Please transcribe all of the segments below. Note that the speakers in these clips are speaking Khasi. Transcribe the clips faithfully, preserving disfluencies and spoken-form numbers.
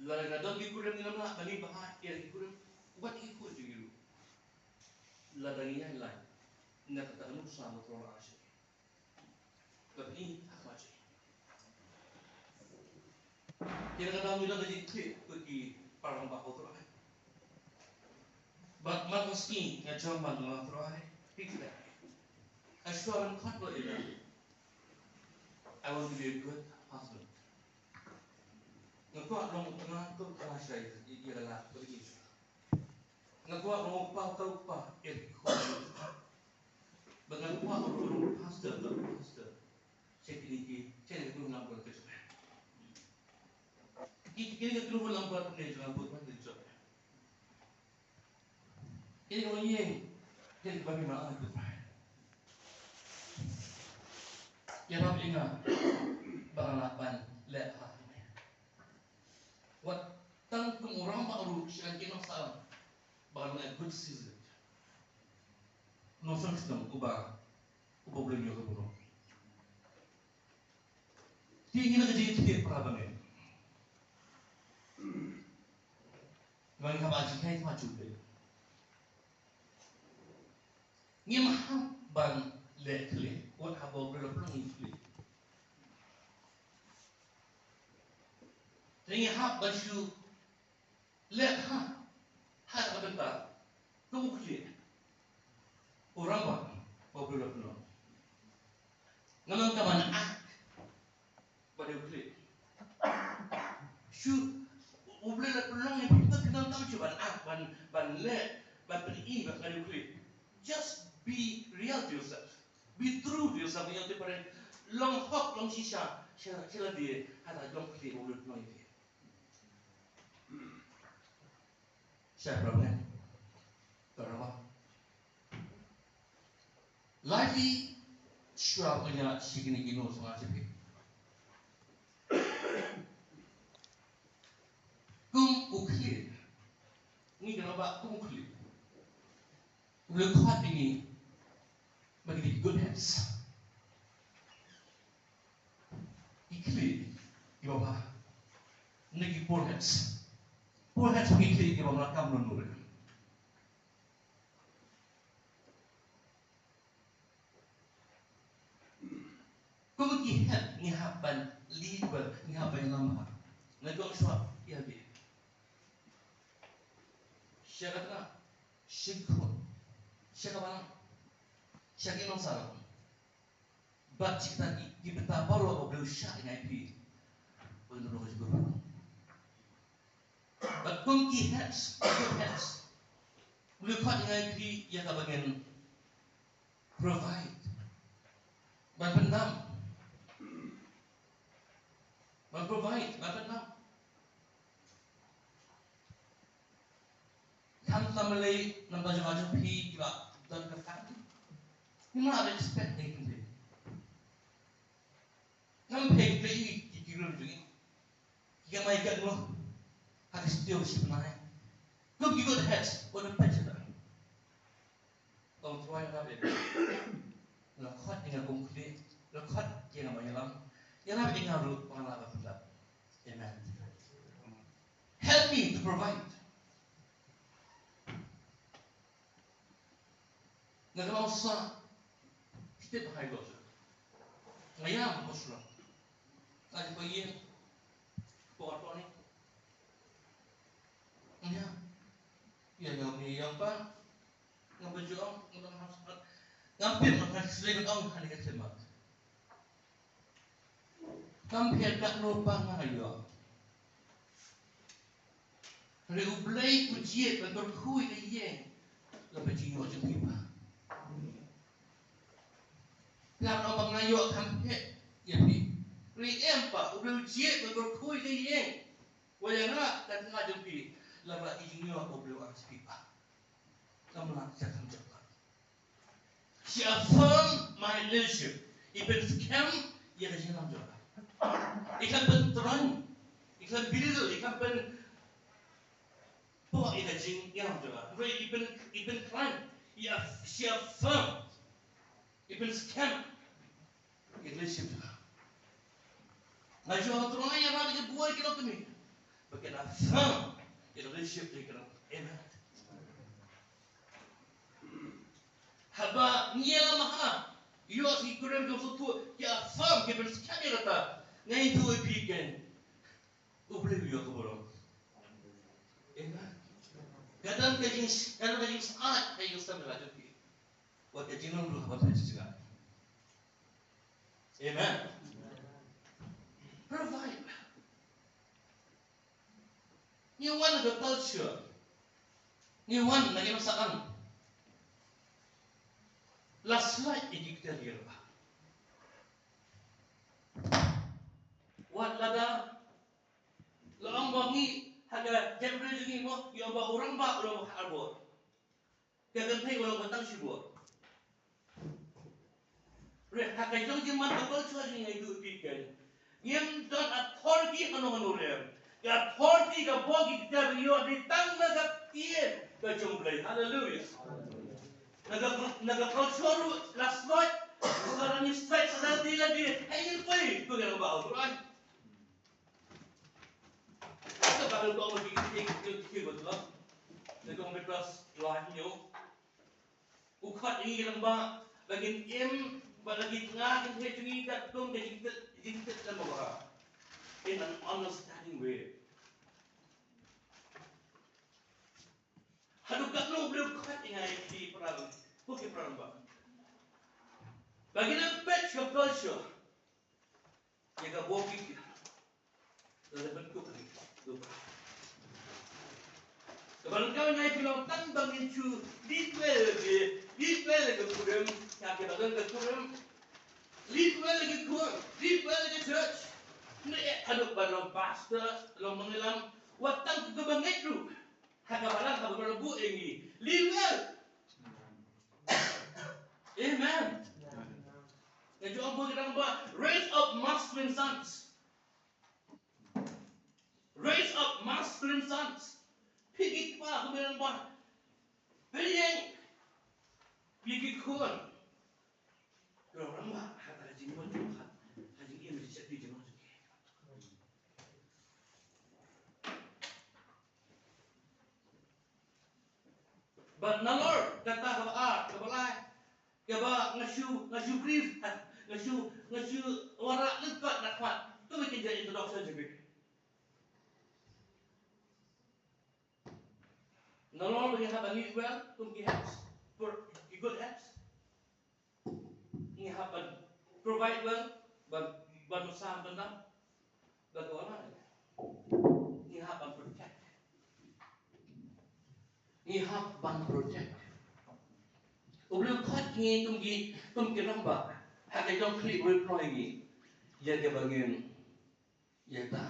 Lada nga don ki kurim, ngin ym lah ban ïa bha ïa ki kurim wat ki khun jong ngi ruh. Lada ngi ïaid lait na kata ka nuksa ba U Trai u la ai sha ngi. Bad ngi ha khmat jong ngi. Te na kata ngi don ka jingkit bad ki para rangbah U Trai. Bad man ka sngi nga jam bad U Trai, phi klet. Nga shu wan khot ba ïa, I want to be a good husband. Nga kwah long u tnga kum u tnga sha ïa ka lad bad ïa ki. Nga kwah long u kpa kum u kpa ïa ki khun. Bad nga kwah long u pastor kum u pastor sha kine ki, sha kine ki kynhun langbrot ka jong me. Ki, kine ki kynhun langbrot ne jong nga bad ka jong me. Kine ki longïing, kine kiba phi mad ïa u Trai. Ïarap ïa nga ba ngan lah ban leh ha me. Wat tang kum u rangbah ruh sha ki nongshah ba ngan leh good citizen. Nongshong shnong uba, uba U Blei u ïoh ka burom. Te ngi na ka jingkit para bangeit. Ngi hap ban jingkit ha U Blei. Ngim hap ban leh khlieh wat haba U Blei u la pynlong ïa ngi khlieh. Te ngi hap ban shu leh ha, ha ka bynta kum u khlieh. U rangbah ba U Blei u la pynlong. Nga long ka ban ak ba dei u khlieh. Shu, U Blei u la pynlong ïa phi, phi donkam shu ban ak, ban, ban leh, ban pyni ba ka dei u khlieh. Just be real to yourself. Be true to yourself. Ïa te pare long hok, long shisha sha, sha lade ha ka jong u khlieh ba U Blei u la pynlong ïa phi. Sha para bangeit. Para bangeit. Lait shuwa ba ngi ïa shi kine ki nongshong sha phi. Kum u khlieh. Ngi kynmaw ba kum u khlieh. U Blei u khot ïa ngi ba ngi dei good heads. Ki khlieh kiba bha. Ne ki poor heads. Poor heads ki khlieh kiba ym lah kam lyngngoh. Kum ki head ngi hap ban lead well, ngi hap ban ïalam bha. Nga ong shuwa ïa phi. Sha ka tnga, sha ki khun, sha ka balang, sha ki nongshah. Bad sha kita ki, ki bynta baroh ba U Blei u shah ïa ngi ïa phi. Ba ngin ym long ka jingkyrpad. Bad kum ki heads, ki heads, U Blei u khot ïa ngi ïa phi ïa kaba ngin provide. Ban pyndam. Ban provide, ban pyndam. Khamtam lei na bynta jong nga jong phi kiba don ka kam. Ngim lah ban expect ne kynthei. Ngam phi kynthei ki ki rum jong ngi. Ki kamai katno ha ka studio shi bnai. Kum ki good heads, wat da pynshai. Ong Trai, ïarap ïa nga. Nga khot ïa nga kum u khlieh, nga khot ïa nga ban ïalam. Ïarap ïa nga ruh ba ngan lah ban pyndap. Amen. Help me to provide. Nga kynmaw sa, step hai lo. Nga ïam ko shlong. Nga ju ko ïa, ko ko ni. Nga ïam. Ïa nga ni ïam pa. Nga ba ju ong, nga ba nga hap. Nga pyn nga sling ong ha ni ka khidmat. Kam phet katno pat nga ïoh. Hynrei U Blei u jied ban kyrkhu ïa ka ïing lyngba jingïoh jong phi pa. Nga ong ba nga ïoh kam phet ïa phi. Hynrei em pa, U Blei u jied ban kyrkhu ïa ka ïing. Wat ïa nga, ka tnga jong phi, lyngba ki jingïoh U Blei u ai sha phi pa. Kam lah, sa kam jop pat. She affirmed my leadership. I pynskhem ïa ka jingïalam jong nga. I khlem pyntroiñ, i khlem belittle, i khlem pynpoh ïa ka jingïalam jong nga. Hynrei i pyn, i pynkhlaiñ, i aff-, she affirmed, i pynskhem ïa ka leadership jong nga. Nga ju ong, Trai, ïarap ïa ka buai ki longkmie. Ba ki la firm ki relationship jong ki. Amen. Haba ngi ïalam ha, ïoh ki kurim jong u Soitu, ki la firm, ki pynskhem ïa kata. Nga ïathuh ïa phi kein, U Blei u ïoh ka burom. Amen. Ka don ka jing, ka don ka jingsngewsih, ka jingsngewsih la jong ki. Wat ka jinglong ruh haba phi jngai. Amen. Provide. Ngi wan na ka culture, ngi wan na ka nongshun. La slide ïa ki ktien ïa ka. Wat lada la ong ba ngi ha ka generation jong ngi mo, ngi ong ba u rangbah u long ha arbor. Ka kynthei u long ka tang shibun. Re, ha ka jong jingman ka culture jong ngi, nga ïathuh ïa phi kein, ngim don authority hano hano ruh. Ka authority kaba ngi ïoh dei tang na ka ktien ka jong U Blei. Haleluia. Na ka, na ka culture ruh la slide, ka la ngi slide sa dei la dei, hei ngi poi, tu ka ba u Trai. Ka Baibl ka ong ba ki, ki, ki, ki, ki, ba tu. Ka ong ba plus, plus, you know. U khot ïa ngi rangbah ba ngin im bad la ki tnga kynthei jong ngi kat kum ka jingtip, jingtip lem bha, in an understanding way. Haduh katno U Blei u khot ïa ngi, ïa ki para, ko ki para rangbah, ba ngin ym peit sha ka culture. Ïa ka bor ki, la dep ban kup ni. Kaba lyngkot ngi phi long tang ba ngin shu lead well ïa ki, lead well ïa ka kurim, ïa ki ba don ka kurim. Lead well ïa ki kurim, lead well ïa ka church. Ym dei eh haduh ban long pastor, long nongïalam, wat tang kaba ngeit ruh. Ha ka balang haba ka la buh ïa ngi, lead well. Amen. Nga ju ong ba ki rangbah, raise up masculine sons. Raise up masculine sons. Phi ki kpa, phi ki rangbah, pynïeng ïa ki khun. Ki rangbah ha ka jingmut jong ki, ha ka jingim jingsheptieng jong ki. Bad nalor kata kaba ar, kaba lai, kaba nga shu, nga shu brief, nga shu, nga shu wanrah lyngkot na khmat. To make an introduction to it. Nalor ba ngi hap ban lead well kum ki heads, for ki good heads. Ngi hap ban provide well, ban, ban sam ban dam. Bad ka wala, ngi hap ban protect. Ngi hap ban protect. U Blei u khot ngi kum ki, kum ki rangbah. Ha ka jong khlieh u pynlong ïa ngi. Ïa kaba ngin ïada.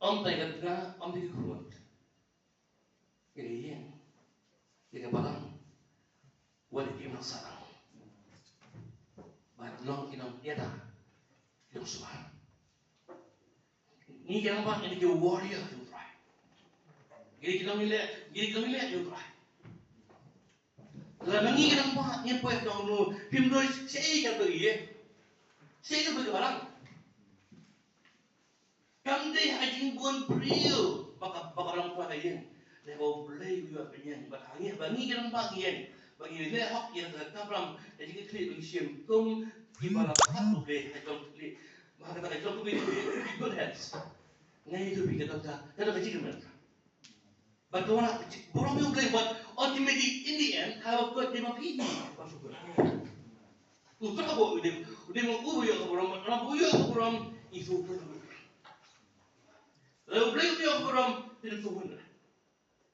Ym tang ïa ka tnga, ym tang ïa ki khun. Ïa ka ïing, ïa ka balang, wat ïa ki nongshun. Bad long ki nongïada, ki nongsumar. Ngi ki rangbah ngi dei ki warrior jong U Trai. Ngi dei ki nongleh, ngi dei ki nongleh jong U Trai. Lada ngi ki rangbah ngim poi ha ka jong u, phim don shaei ka ïing, shaei ka balang. Kam dei ha ka jingbun briew ba ka, ba ka long kpa ka ïing. Dei ba U Blei u ïoh pynïeng. Bad ha ngi, ba ngi ki rangbah ngi ïeng, ba ngi leh hok ïa ka kamram, ka jingkitkhlieh ba ngi shim kum ki ba la phah U Blei ha jong kti. Ba kata ka jong U Blei, ki good heads. Nga ïathuh ïa phi kata, kata ka jingkmen. Bad ka wanrah burom ïa U Blei, bad ultimately in the end, haba kut dei ma phi. U Trai u dei, u dei ma u ïoh ka burom, bad u ïoh ka burom, i su pun. Lada U Blei u ïoh ka burom, phin su pun.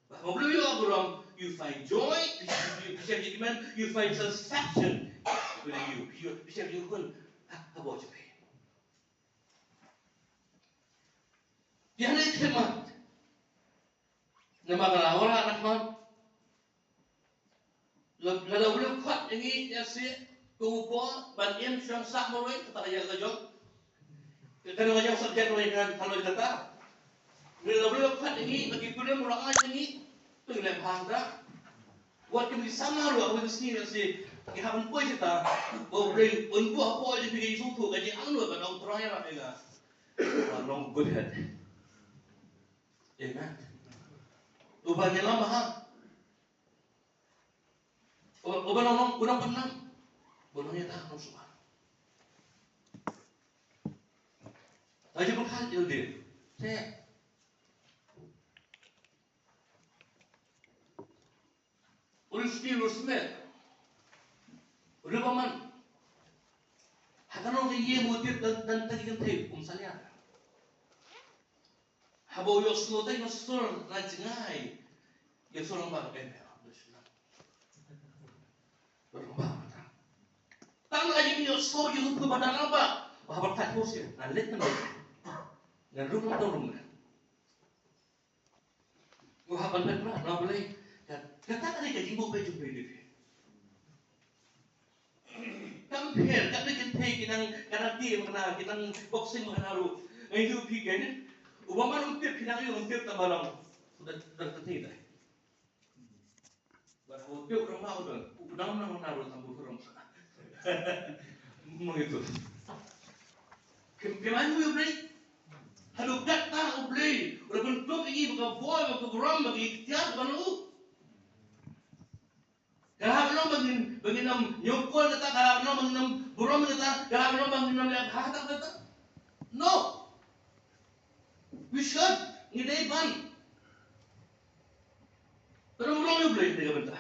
Bad haba U Blei u ïoh ka burom, you find joy, you, you, you, you find satisfaction within you. You, you, you, you, ha, ha, bor jong phi. Ïa kane ka khidmat. Namar ka la wanrah na khmat. La, la, la U Blei u khot ïa ngi ïa shi kum u Paul ban im shong sah marwei, kata ka ïa ka jong. Ka, ka jong subject marwei kan, kan marwei kata. Ngi la U Blei u khot ïa ngi, la ki kurim u la ai ïa ngi. To ngi leh bha da. Wat ki mih samla ruh, wat ki sngi ïa shi. Ngi hap ban poi shata. Ba U Blei un buh hapoh jong phi ka jingsngewthuh, ka jingangnud ban ong Trai ïarap ïa nga. Ba long good head. Amen. Uba ngi lam ha. Uba nong nong uba nong pynang. Uba nong ïa ta nong suba. Aja bukan ildir. Te. Ul stil ul smet. Ul ba man. Haka nong ka ye mo tip dan dan tagi kan tip um salia. Haba u ïohsngew te ïohsngew na jngai. Ïohsngew lang ba em. Lang ba. Tang la ïohsngew ïohsngew ba dang ba. Ba haba tat ko sia. Ngan leit ngan leit. Ngan rung ngan rung. Ko haba leit na na Blei. Kata ka dei ka jingbuh beit jong Blei. Kam pher, kam pher ki nang karate ma kane, ki nang boxing ma kane ruh. Ngi ju phi ken. Uba man um tip ki nang ïoh um tip ta ba long. Sudah sudah tati dah. Ba u tip rama udah. Udah nang nang ruh tam bu rom. Mengitu. Kim kim anu ïa Blei. Haduh kata u Blei. Udah bentuk ini baka boy baka burom baka ikhtiar baka lu. Ka la ban long ba ngin, ba ngin ym ñiewkor kata, ka la ban long ba ngin ym burom kata, ka la ban long ba ngin ym leh bha kata, kata. No. We should, ngi dei ban. Ka dang long ïa u Blei kata ka bynta.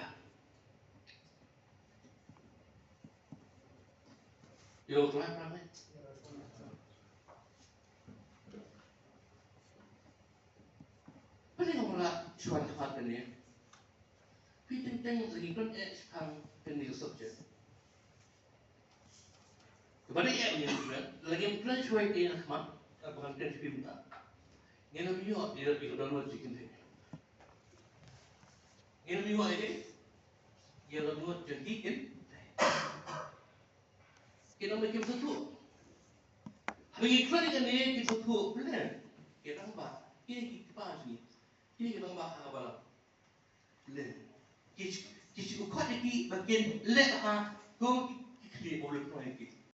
Ïa u Trai para meh. Pynlong la shuwa ka pat kane. Phi teng teng lagi pyneh shipang kane ka subject. Kaba dei eh lagi pynlong shuwa ïa ka khmat. Kaba kan kan phi mynta. Ngin ym ïoh ïa ka download jingkynthei. Ngin ym ïoh ïa ka download jingkynthei. Ki nong ba kim sngewthuh. Haba ngi kren ïa kane kim sngewthuh, pynlong. Ki nong ba, ki ki kpa jong ngi. Ki ki nong ba ha ba la. Pynlong. Ki ki shu khot ïa ki ba kin leh ha kum ki khlieh ba u leh noh ïa ki.